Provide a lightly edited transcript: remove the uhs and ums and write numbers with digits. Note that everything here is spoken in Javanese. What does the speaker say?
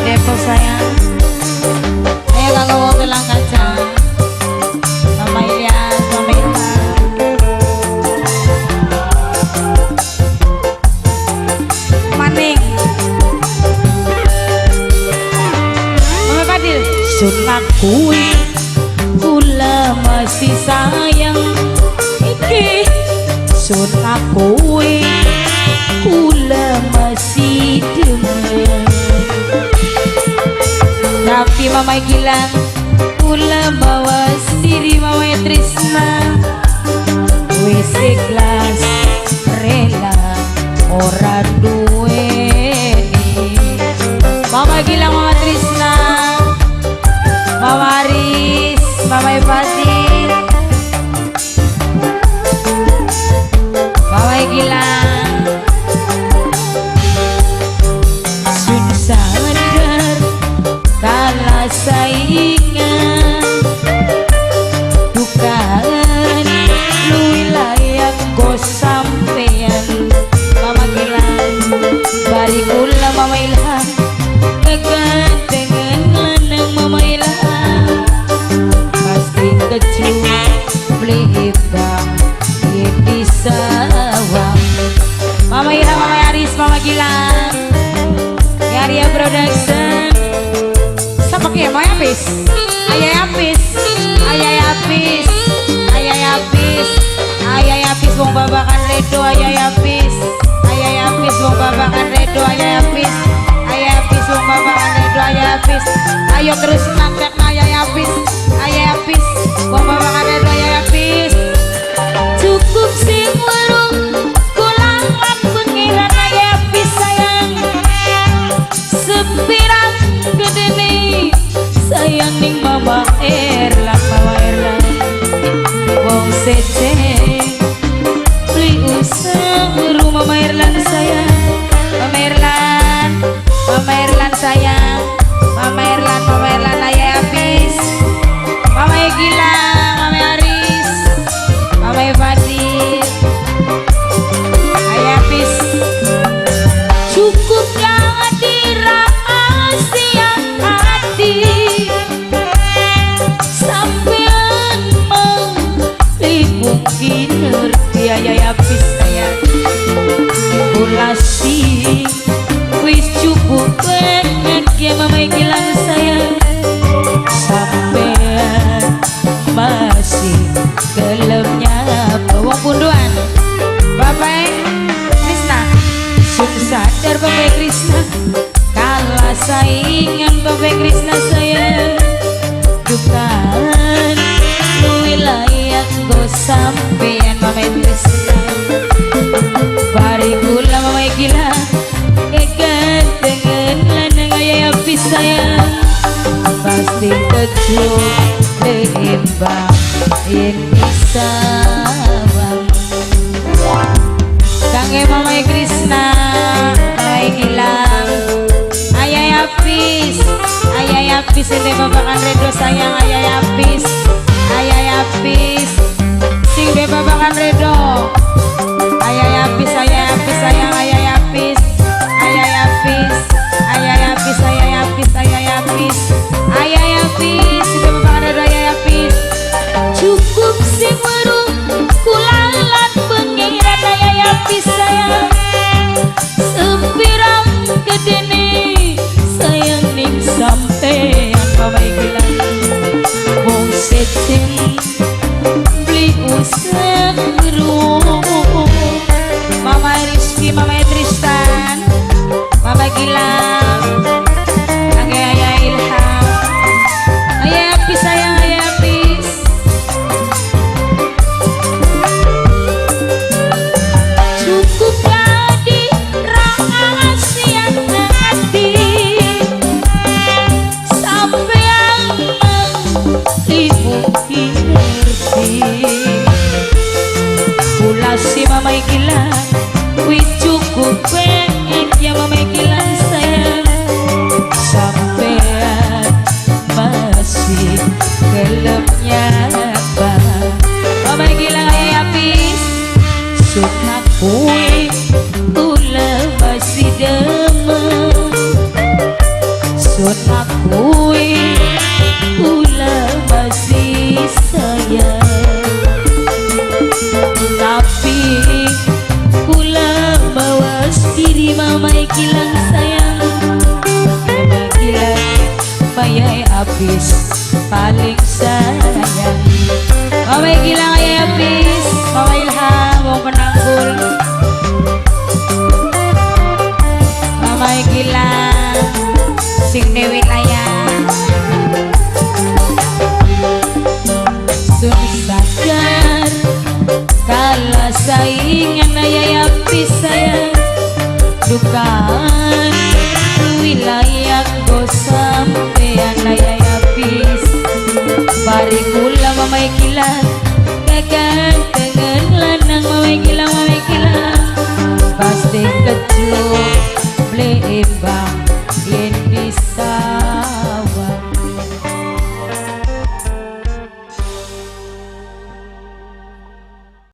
Depo sayang. Ayo kanggo wong tulang kacang. Mama Ilyas, Mama Irma. Maning. Mama Fadil. Sun akui kula masih sayang iki. Sun akui kula masih demen. Tapi Mama Gilang kula bawa sendiri Mama Trisna. Wis ikhlas rela ora duweni. Mama Gilang, Mama Trisna, Mama Aris, Mama Fatin, Mama Gilang. Sun sadar kalah saingan, dukaan luwih layak go sampean. Mama Gilang bari kula Mama Ilham kegantengan lanang Mama Ilham. Pasti keju beli bang yen disawang. Mama Ilham, Mama Aris, Mama Gilang, Yaria Production. Sama kayak mau habis, ayah habis, ayah habis, ayah habis, ayah habis wong babakan redo, ayah habis, ayah habis wong babakan redo, ayah habis, ayah habis wong babakan redo, ayah habis. Ayo terus nangkep ayah habis, ayah habis wong babakan redo, ayah habis. Cukup sing weruh kula lan pengiran ayah habis sayang. Sepirang gedene sayang ning Mama Erlang, Mama Erlang. Wong sece beli usah weruh Mama Erlang sayang. Mama Erlang, Mama Erlang sayang. Mama Erlang, Mama Erlang ayah habis. Mama Gilang, Mama Aris, Mama Fadil, ayah habis. Cukup jadi rahasia hati sampean mau mungkin ngerti ayah habis sayang. Kula sih wis cukup banget ya Mama Gilang sayang. Sampean masih gelemnya wong punduan. Bapak Krisna, sun sadar Bapak Krisna kalah saingan Bapak Krisna sayang. Dukaan luwih layak go sampean Mama Krisna. Bari kula Mama Gilang kegantengan lanang ayah habis sayang. Pasti kejuk lembang yen disawang. Kangge Mama Krisna, Mama Gilang, ayah habis, ayah habis ini babakan redo sayang, ayah habis, ayah habis, sing de babakan redo, ayah habis, ayah habis sayang, ayah habis, ayah habis, ayah habis, ayah habis, ayah habis, ayah habis, sing de babakan redo ayah habis. Cukup sing weruh kula lan pengiran ayah habis sayang. Sepirang gedene sayang ning sampean Mama Gilang. Wong secen beli usah weruh. Mama Rizky, Mama Tristan, Mama Gilang, Angge ayah Ilham, ayah habis sayang, ayah habis. Cukup jadi rahasia hati sampean mungkin ngerti. Kula si Mama Gilang wis cukup banget ya Mama Gilang sayang. Sampean masih gelemnya apa Mama Gilang ayah habis. Sun akui kula masih demen. Mama Gilang, kegantengan lanang Mama Gilang, Mama Gilang, pasti keceluk beli imbang yen disawang.